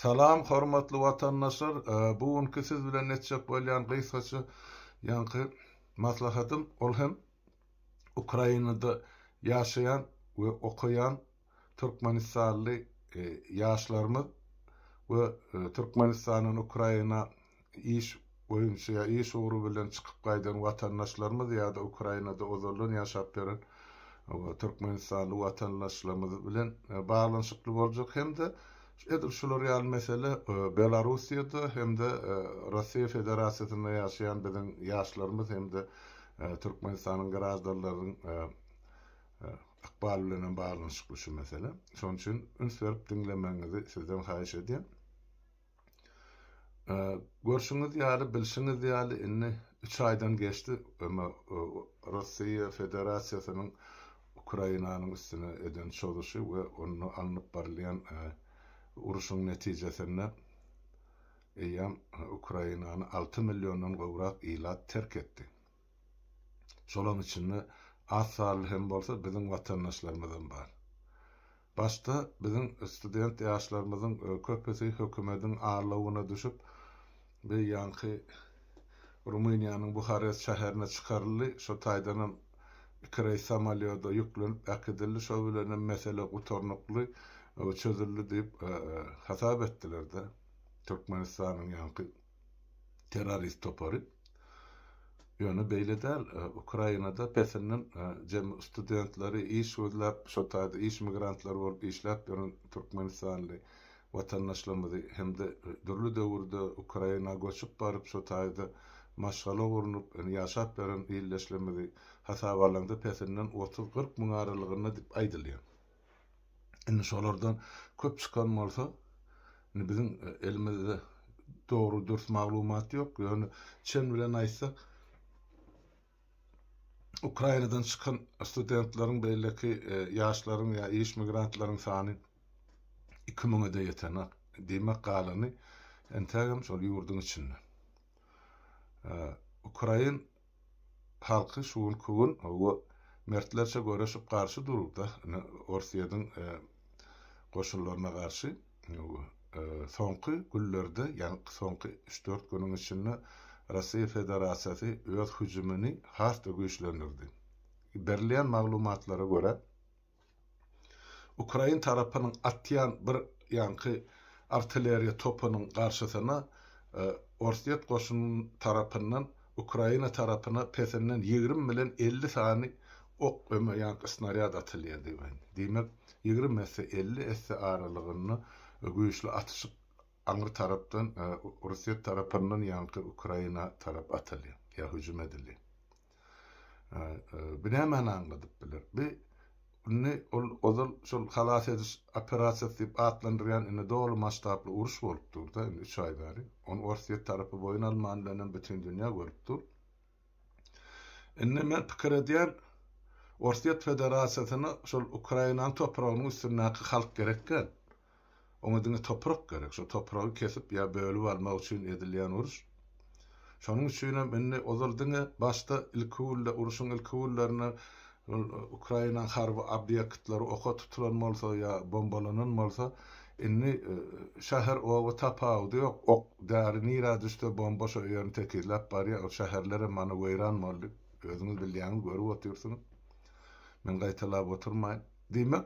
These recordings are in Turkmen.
Salam hormatly watandaşlar bu günki siz bilen etjek bolýan gysgaça ýaňky maslahatym ol hem Ukrainada ýaşaýan we okaýan Türkmenistanly ýaşlarymyz we Türkmenistandan Ukraina iş boýunça ýa iş ugry bilen çykyp gaýdan watandaşlarymyz ýa-da Ukrainada ozaldan ýaşap ýören türkmenistanly watandaşlarymyz bilen baglanyşykly boljak hem-de edil şular ýaly mesele Belarussiýada hem-de Russiýa Federasiýasynda ýaşaýan biziň ýaşlarymyz hem-de Türkmenistanyň graždanlarynyň ykbaly bilen hem baglanyşykly şu mesele. Şonuň üçin üns berip diňlemegiňizi sizden haýyş edýän. Görşüňiz ýaly, bilşiňiz ýaly, indi üç aýdan geçdi, emma Russiýa Federasiýasynyň Ukrainanyň üstüne eden çozuşy we onda alnyp barylýan urşuň netijesinde eýýäm Ukrainany alty milliondan gowrak ilat terk etdi. Şolaryň içinde az sanly hem bolsa biziň watandaşlarymyzam bar. Başda biziň student ýaşlarymyzyň köpüsi hökümediň aldawyna düşüp, bir ýaňky Rumyniýanyň Buharest şäherine çykaryldy, şo taýdanam iki reýs samolýoda ýüklenip äkidildi, şo bilenem mesele gutarnykly çözüldi diýip hasap etdiler-de, Türkmenistanyň ýaňky terrorist topary. Ýöne beýle däl. Ukrainada pesinden jemi studentleri iş gözläp, şo taýda iş migrantlary bolup işläp ýören türkmenistanly watandaşlarymyzy hem-de dürli döwürde Ukraina göçüp baryp, şo taýda maşgala gurnup, ýaşap ýören ildeşlerimizi hasaba alanda pesinden otuz-kyrk müň aralygynda diýip aýdylýar. Indi şolardan köp çykan bolsa, indi biziň elimizde dogry dürs maglumat ýok, ýöne çen bilen aýtsak, Ukrainadan çykan studentleriň, beýleki ýaşlaryň ýa iş migrantlaryň sany iki müňe-de ýetenok. Diýmek, galany entägem şol ýurduň içinde. Ukrain halky şu günki gün hawa mertlerçe göreşip garşy durdy ine Orsýetiň goşunlaryna garşy soňky günlerde ýaňky soňky üç-dört günüň içinde Russiýa Federasiýasy öz hüjümini has-da güýçlendirdi. Berilýän maglumatlara görä, Ukrain tarapynyň atýan bir ýaňky artilleriýa topunyň garşysyna Orsýet goşuny tarapyndan Ukraina tarapyna pesinden 20 bilen 50 sany ok öme ýaňky snarýad atylýar diýip aýtdy. Diýmek, 20 esse 50 esse aralygynda güýçli atyşyk aňry tarapdan Orsýet tarapyndan ýaňky Ukraina tarap atylýar ýa hüjüm edilýär. Bu nämäni aňladyp biler? Bu indi ol ozal şol halas ediş operasiýasy diýip atlandyrýan indi doly masştably uruş bolup dur-da, indi üç aý bäri. Ony Orsýet tarapy boýun alman bilenem bütin dünýä görüp dur. Indi men pikir edýän, Orsýet Federasiýasyna şol Ukrainanyň topragynyň üstündäki halk gerek däl. Oňa diňe toprak gerek. Şo topragy kesip ýa bölüp almak üçin edilýän uruş. Şonuň üçinem indi ozal diňe başda ilki günde urşuň ilki günlerinde Ukrainanyň harby obýektleri oka tutulan bolsa ýa bombalanan bolsa, indi şäher oba tapawudy ýok. Ok däri nirä düşse bomba şo ýerini tekizläp barýar. Ol şäherlerem mana weýran boldy. Özüňiz bilýäňiz, görüp otyrsyňyz. Men gaýtalap oturmaýyn. Diýmek,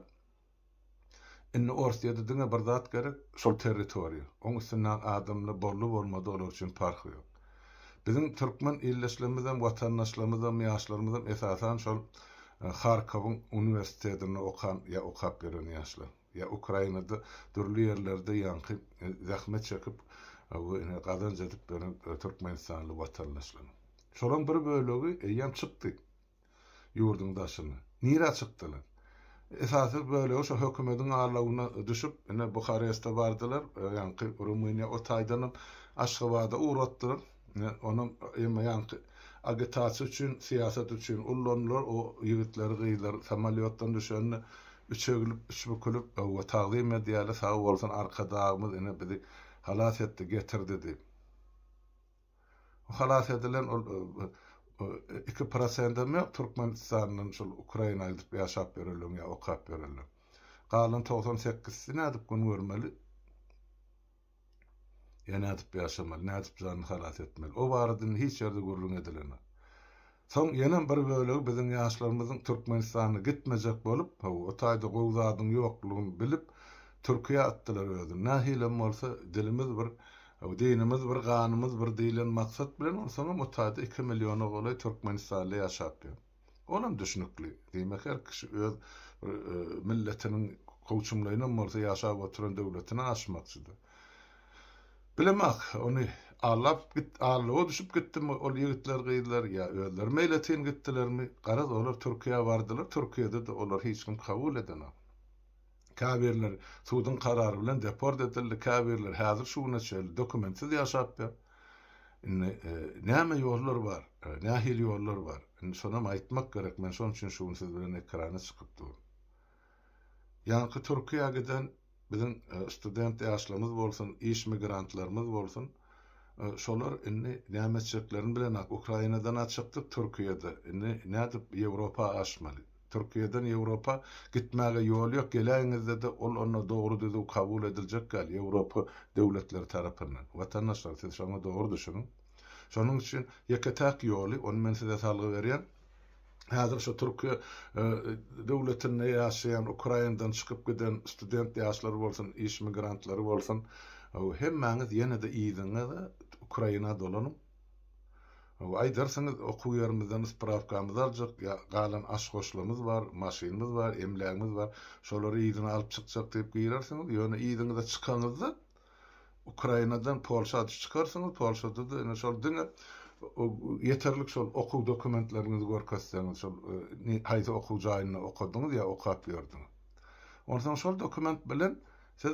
Indi Orsýede diňe bir zat gerek, şol territoriýa. Oň üstündäki adamlar boldy-bolmady olar üçin parhy ýok. Biziň türkmen ildeşlerimizem, watandaşlarymyzam, ýaşlarymyzam esasan şol Harkowyň uniwersitetinde okan ýa okap ýören ýaşlar. Ýa Ukrainada dürli ýerlerde ýaňky zähmet çekip we ine gazanç edip ýören türkmenistanly watandaşlar. Şolaň bir bölegi eýýäm çykdy. Ýurduň daşyna. Nirä çykdylar? Esasy bölegi şo hökümediň alawyna düşüp, ine Buhareste bardylar, ýaňky Rumyniýa o taýdanam Aşgabada ugratdylar. Ine, onam emma ýaňky agitasiýa üçin, syýasat üçin ullandylar. O ýigitleri, gyzlary samolýotdan düşende üç eglip, üç bükülip, hawa, tagzym edýärler, sag bolsun Arkadagymyz ine bizi halas etdi, getirdi diýip. Halas edilen ol iki prosendem ýok Türkmenistandan şol Ukraina gidip ýaşap ýörenleň ýa okap ýörenleň. Galan togsan sekizisi nädip gün görmeli? Ýa nädip ýaşamaly, nädip janyny halas etmeli? O barada indi hiç ýerde gürrüň edilenok. Soň ýenem bir bölegi biziň ýaşlarymyzyň Türkmenistana gitmejek bolup, hawa, o taýda gowy zadyň ýoklugyny bilip, Türkiýä atdylar özüni. Nähilem bolsa, dilimiz bir, hawa, dinimiz bir, ganymyz bir diýlen maksat bilen, onsoňam o taýda iki milliona golaý türkmenistanly ýaşap ýör. Olam düşnükli. Diýmek, her kişi öz bir milletiniň kowçumlaýynam bolsa ýaşap oturan döwletine aşmakçydyr. Bilemok, ony aldap git, aldawa düşüp gitdimi ol ýigitler, gyzlar ýa özleri meýletin gitdilermi, garaz olar Türkiýä bardylar, Türkiýede-de olary hiç kim kabul edenok. Käbirleri suduň karary bilen deport edildi, käbirleri häzir şu güne çenli dokumentsiz ýaşap ýör. Indi näme ýollar bar, nähili ýollar bar? Indi şonam aýtmak gerek, men şonuň üçin şu gün siz bilen ekrana çykyp durun. Ýaňky Türkiýä giden biziň student ýaşlarymyz bolsun, iş migrantlarymyz bolsun, şolar indi näme etjeklerini bilenok. Ukrainadan-a çykdyk, Türkiýede indi nädip Ýewropa aşmaly? Türkiýeden Ýewropa gitmäge ýol ýok, geläýiňizde-de ol onda dogry-düzüw kabul ediljek däl Ýewropa döwletleri tarapyndan. Watandaşlar, siz şoňa dogry düşüniň. Şonuň üçin ýeke-täk ýoly, ony men size salgy berýän, häzir şu Türkiýe döwletinde ýaşaýan Ukrainadan çykyp giden student ýaşlar bolsun, iş migrantlary bolsun, hemmäňiz ýene-de yzyňyza Ukraina dolanyň. Aýdarsyňyz, okuw ýerimizden sprawkamyzy aljak, ýa galan aş-goşlarymyz bar, maşynymyz bar, emlägimiz bar, şolary yzyna alyp çykjak diýip girersiňiz, ýöne yzyňyza çykaňyzda Ukrainadan Polşa çykarsyňyz, Polşada-da ine şol diňe ýeterlik şol okuw dokumentleriňizi görkezseňiz, şol haýsy okuw jaýynda okadyňyz ýa okap ýördüňiz. Onsoň şol dokument bilen Siz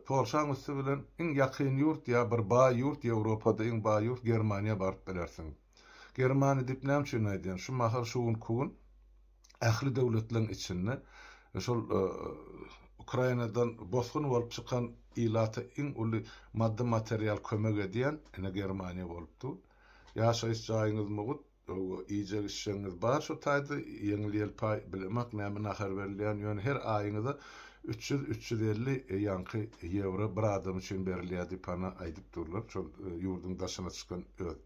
Polşaň üsti bilen iň ýakyn ýurt ýa bir baý ýurt Ýewropada iň baý ýurt Germaniýa baryp bilersiňiz. Germaniýa diýip näme üçin aýdýan? Şu mahal şu günki gün ähli döwletleň içinde şol Ukrainadan bosgun bolup çykan ilata iň uly maddy material kömek edýän ine Germaniýa bolup dur. Ýaşaýyş jaýyňyz mugt, Hawa, iýjek-içjegiňiz bar şo taýda, ýeňil-ýelpaý, bilemok näme nahar berilýän, ýöne her aýyňyza 300, 350 ýaňky ýewro bir adam üçin berilýär diýip hana aýdyp durlar, şol ýurduň daşyna çykan öz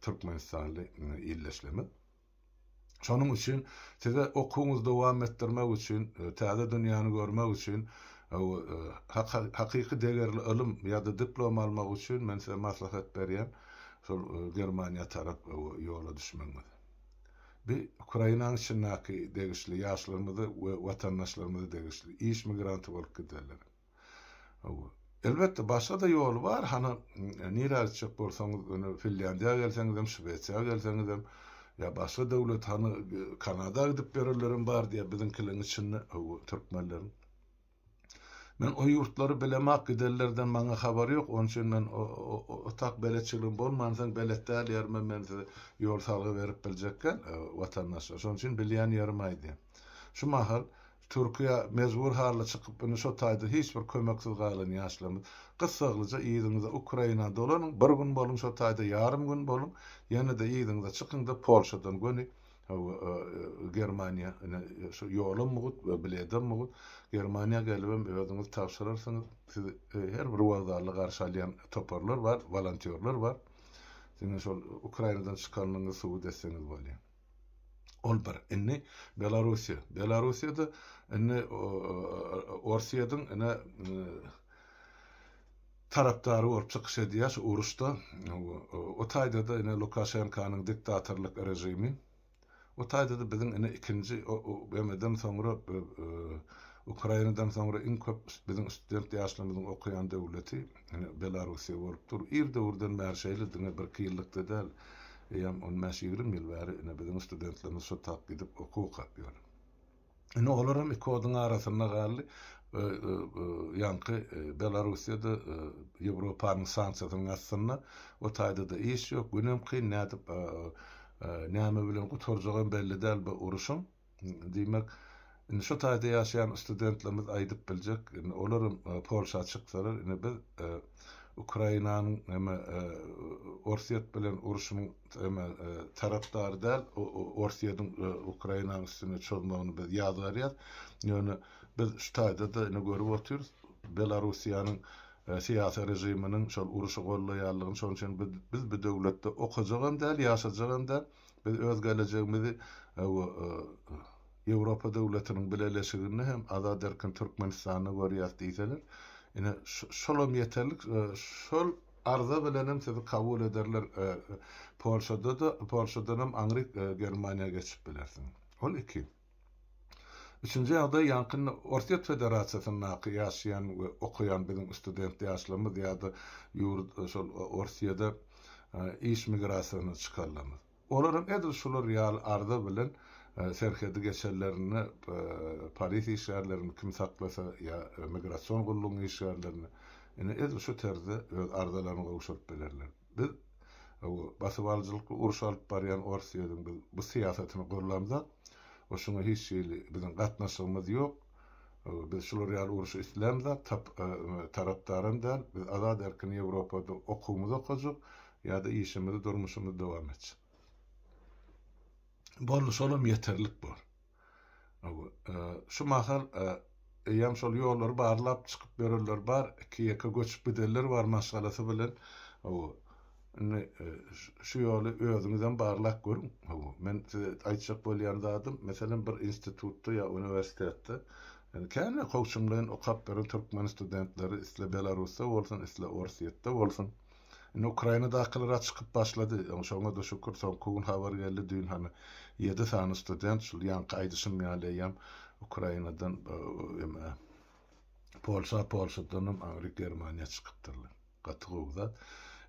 türkmenistanly ildeşlerimiz. Şonuň üçin size okuwyňyzy dowam etdirmek üçin, täze dünýäni görmek üçin, hakyky degerli ylym ýa-da diplom almak üçin men size maslahat berýän, Şol Germaniýa tarap ýola düşmegiňiz. Bi Ukrainanyň içindäki degişli ýaşlarymyza we watandaşlarymyza degişli iş migranty bolup giderler. Hawa. Elbetde başga-da ýoly bar, hany nirä gitjek bolsaňyz, ine Finlýandiýa gelseňizem, Şwesiýa gelseňizem, ýa başga döwlet, hany Kanada gidip ýörenlerem bar diýýär biziňkileriň içinde, hawa, türkmenleriň. Men o ýurtlary bilemak gidenlerden maňa habar ýok onuň üçin men o tak beletçiligim bolmansoň belet däl ýerime men size ýol salgy berip biljekgän watandaşlar şonuň üçin bilýän ýerimi aýdýan. Şu mahal Türkiýä mejbur halda çykyp indi şo taýda hiç bir kömeksiz galan ýaşlarymyz gyssaglyja yzyňyza Ukraina dolanyň bir gün boluň şo taýda ýarym gün boluň ýene-de yzyňyza çykyňda Polşadan göni Hawa, Germaniýa, ine, şu ýolam mugt we biledem mugt. Germaniýa gelibem özüňizi tabşyrarsyňyz. Sizi her bir wokzalda garşy alýan toparlar bar, wolontýorlar bar. Diňe şol Ukrainadan çykanyňyzy subut etseňiz bolýar. Ol bir. Indi Belarussiýa. Belarussiýada indi Orsýetiň ine tarapdary bolup çykyş edýär şu uruşda. O taýda-da ine Lukaşenkanyň diktatorlyk režimi. O taýda-da biziň ine ikinji BMG-den soňra Ukrainadan soňra iň köp biziň student ýaşlarymyzyň okaýan döwleti ine Belarussiýa bolup dur. Ir döwürden bäri şeýle diňe birki ýyllykda däl, eýýäm on bäş-ýigrimi ýyl bäri ine biziň studentlerimiz şo tak gidip okuw okap ýör. Indi olaram iki oduň arasynda galdy. Ýaňky Belarussiýada Ýewropanyň sanksiýasynyň astynda. O taýda-da iş ýok, günem kyn, nädip näme bilen gutarjagam belli däl bu uruşyň. Diýmek, indi şo taýda ýaşaýan studentlerimiz aýdyp biljek, indi olaram Polşa çyksalar, indi biz Ukrainanyň näme Orsýet bilen urşunyň Eme tarapdary däl, Orsýetiň Ukrainanyň üstüne çozmagyny biz ýazgarýas. Ýöne biz şu taýda-da ine görüp otyrys, Belarussiýanyň. syýasy režiminiň şol uruşy gollaýanlygyny, şonuň üçin biz biz bu döwletde okajagam däl, ýaşajagam däl, biz öz gelejegimizi Ýewropa döwletiniň bileleşiginde hem azat erkin Türkmenistanda görýäs diýseler, ine şolam ýeterlik, şol arza bilenem sizi kabul ederler Polşada-da, Polşadanam aňryk Germaniýa geçip bilersiňiz. Ol iki. Üçünji ýagdaý ýaňky Orsýet Federasiýasyndaky ýaşaýan we okaýan biziň student ýaşlarymyz ýa-da ýurt şol Orsýede iş migrasiýasyna çykanlarymyz. Olaram edil şular ýaly arza bilen serhedi geçenlerinde polis işgärlerini kim saklasa ýa migrasion gullugyň işgärlerini ine edil şu terzde öz arzalaryny gowşuryp bilerler. Biz basybalyjylykly uruş alyp barýan Orsýetiň biz bu syýasatyny gollamzok we şuňa hiç hili biziň gatnaşygymyz ýok. Biz şular ýaly urşy islämzok, tarapdaram däl. Biz azat erkin Ýewropada okuwymyzy okajak ýa-da işimizi, durmuşymyzy dowam etjek. Boldy, şolam ýeterlik bor. Şu mahal eýýäm şol ýollary barlap çykyp ýörenler bar, iki-ýeke göçüp gidenler bar maşgalasy bilen. Indi şu ýoly özüňizem barlap görüň. Men size aýtjak bolýan zadym, meselem, bir institutda ýa uniwersitetde ýani kän kowçumlaýyn okap ýören türkmen studentleri isle Belarusda bolsun, isle Orsýetde bolsun, Indi Ukrainadakylar-a çykyp başlady. Şoňa-da şükür, soňky gün habar geldi, düýn hany ýedi sany student şul ýaňky aýdyşym ýaly eýýäm Ukrainadan eme Polşa, Polşadanam aňryk Germaniýa çykypdyrlar. Gaty gowy zat.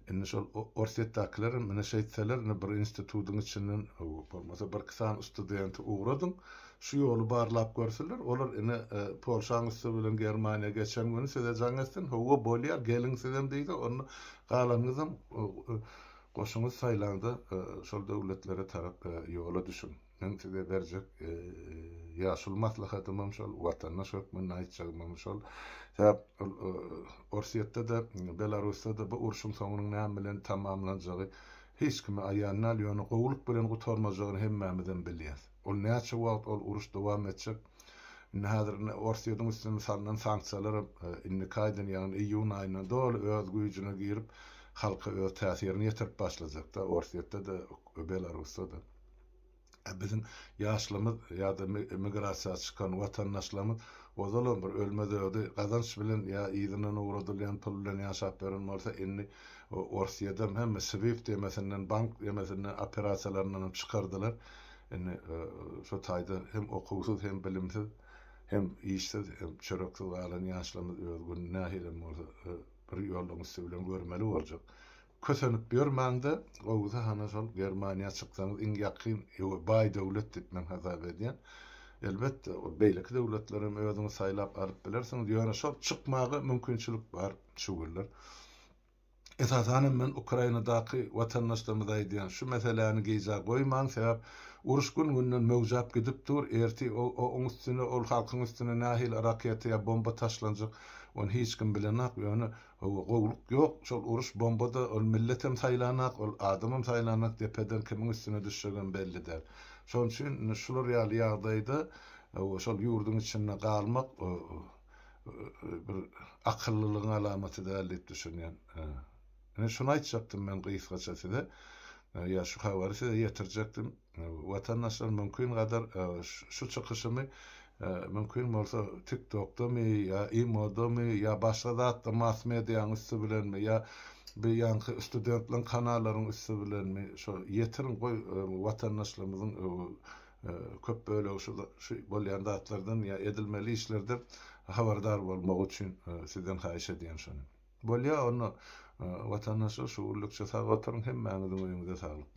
Indi şol Orsýetdäkilerem ine şeýtseler, ine bir institutyň içinden bolmasa birki sany studenti ugradyň, Şu ýoly barlap görsünler, olar ine Polşaň üsti bilen Germaniýa geçen güni size jaň etsin, hawa bolýar, geliň sizem diýse, onda galanyňyzam goşuňyzy saýlaňda şol döwletlere tarap ýola düşüň. Meň size berjek ýaşuly maslahatymam şol, watandaş hökmünde aýtjagymam şol. Sebäp ol Orsýetde-de, Belarusda-da bu urşuň soňunyň näme bilen tamamlanjagy hiç kime aýan däl, ýöne gowulyk bilen gutarmajagyny hemmämizem bilýäs. Ol näçe wagt ol uruş dowam etjek? Indi häzir indi Orsýetiň üstüne salnan sanksiýalaram indiki aýdan ýagny iýun aýyndan doly öz güýjüne girip halka öz täsirini ýetirip başlajakda Orsýetde-de Belarusda-da. A biziň ýaşlymyz ýa-da migrasiýa çykan watandaşlarymyz ozalam bir ölmez-ödi gazanç bilen ýa yzyndan ugradylýan pul bilen ýaşap ýören bolsa indi Orsýedem hemme swift demesinden bank demesinden operasiýalaryndanam çykardylar. Indi şo taýda hem okuwsyz, hem bilimsiz, hem işsiz, hem çöreksiz galan ýaşlarymyz öz gününi nähilem bolsa bir ýoluň üsti bilen görmeli boljak. Kösenip ýörmäň-de, gowusy hana şol Germaniýa çyksaňyz iň ýakyn we baý döwlet diýip men hasap edýän. Elbetde, ol beýleki döwletlerem özüňiz saýlap alyp bilersiňiz, ýöne şol çykmaga mümkinçilik bar şu günler. Esasan hem men Ukrainadaky watandaşlarymyza aýdýan, şu meseläni gijä goýmaň, sebäp uruş gün-günden möwjäp gidip dur, ertir oň üstüne, ol halkyň üstüne nähili raketa ýa bomba taşlanjak, ony hiç kim bilenak, ýöne hawa gowluk ýok, şol uruş bomba-da ol milletem saýlanak, ol adamam saýlanak, depeden kimiň üstüne düşjegem belli däl. Şonuň üçin indi şular ýaly ýagdaýda hawa şol ýurduň içinde galmak bir akyllylygyň alamaty däl diýip düşünýän. Ine şuny aýtjakdym men gysgaça size. Ýa şu habary size ýetirjekdim. Watandaşlar mümkin gadar şu çykyşymy mümkin bolsa TikTokdamy ýa Imodamy ýa başga zatda mass mediaň üsti bilenmi ýa bir ýaňky studentleriň kanallaryň üsti bilenmi şo ýetiriň goý watandaşlarymyzyň Köp bölegi şu şu bolýan zatlardan ýa edilmeli işlerden habardar bolmagy üçin sizden haýyş edýän şony. Bolýa onda watandaşlar şu günlükçe sag oturyň hemmäňiziň öýüňize saglyk.